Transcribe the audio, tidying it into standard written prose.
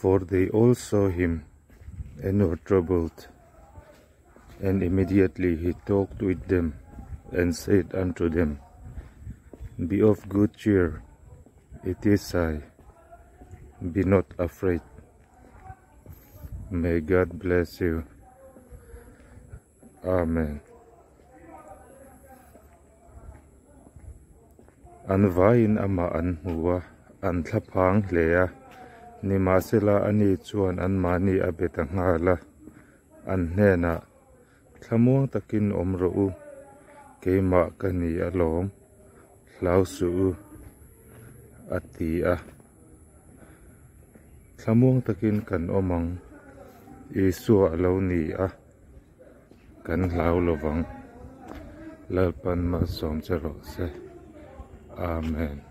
For they all saw him and were troubled. And immediately he talked with them and said unto them, Be of good cheer, it is I, be not afraid. May God bless you. Amen. An vaiin amah an hmu a, an thlaphang hle a. Nimahsela ani chuan anmahni a be ta nghal a, an hnenah, Thlamuang takin awm rawh u, keimah ka ni alawm, hlau suh u, a ti a. Thlamuang takin kan awm ang, Isua a lo ni a, kan hlau lovang. Lalpan malsawm che rawh se. Amen.